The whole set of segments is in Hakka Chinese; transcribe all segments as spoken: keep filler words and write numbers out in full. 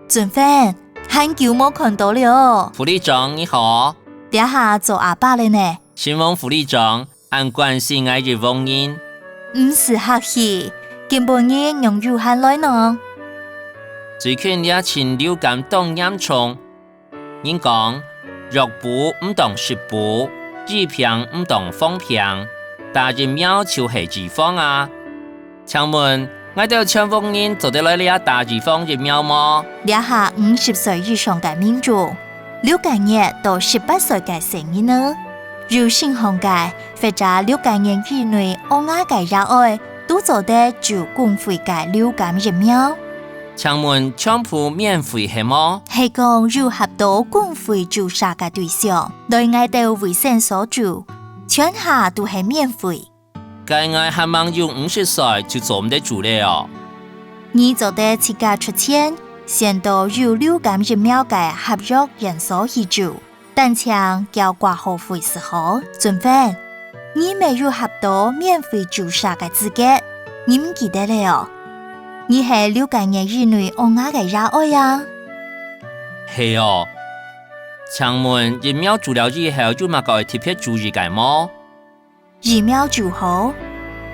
俊芬，恁久無看著了。護理長，你好。這下做阿伯了呢。承蒙護理長，恁關心𠊎一屋人。毋使客氣，今晡日仰有閒來呢？最近這禽流感當嚴重， 人講，藥補毋當食補，醫病毋當放病，打疫苗就係預防啊。請問，𠊎兜全屋人做得來這打預防疫苗無？這下五十歲以上个民眾，六個月到十八歲个細人仔，有身項个或者六個月以內嬰兒个爺哀，都做得注公費个流感疫苗。 請問全部免費係無？係講有合到公費注射个對象，來𠊎兜衛生所注，全下都係免費。該𠊎還吂有五十歲就做毋得注了哦。你做得自家出錢，先到有流感疫苗个合約院所去注。 單淨繳掛號費就好。俊芬，你乜有合到免費注射个資格，你毋記得了哦？你係六個月以內嬰兒个爺哀啊？係哦。請問疫苗注了以後有麼个愛特別注意个無？ 疫苗注好，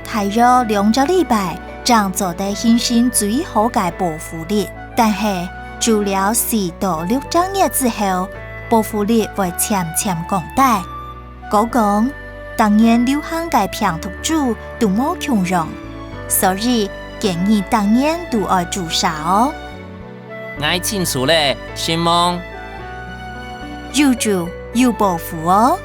大約兩隻禮拜正做得形成最好个保護力，但係注了四到六隻月之後，保護力會漸漸降低。過講，逐年流行个病毒株都無共樣，所以建議逐年都愛注射哦。𠊎清楚了，承蒙。有注有保護哦。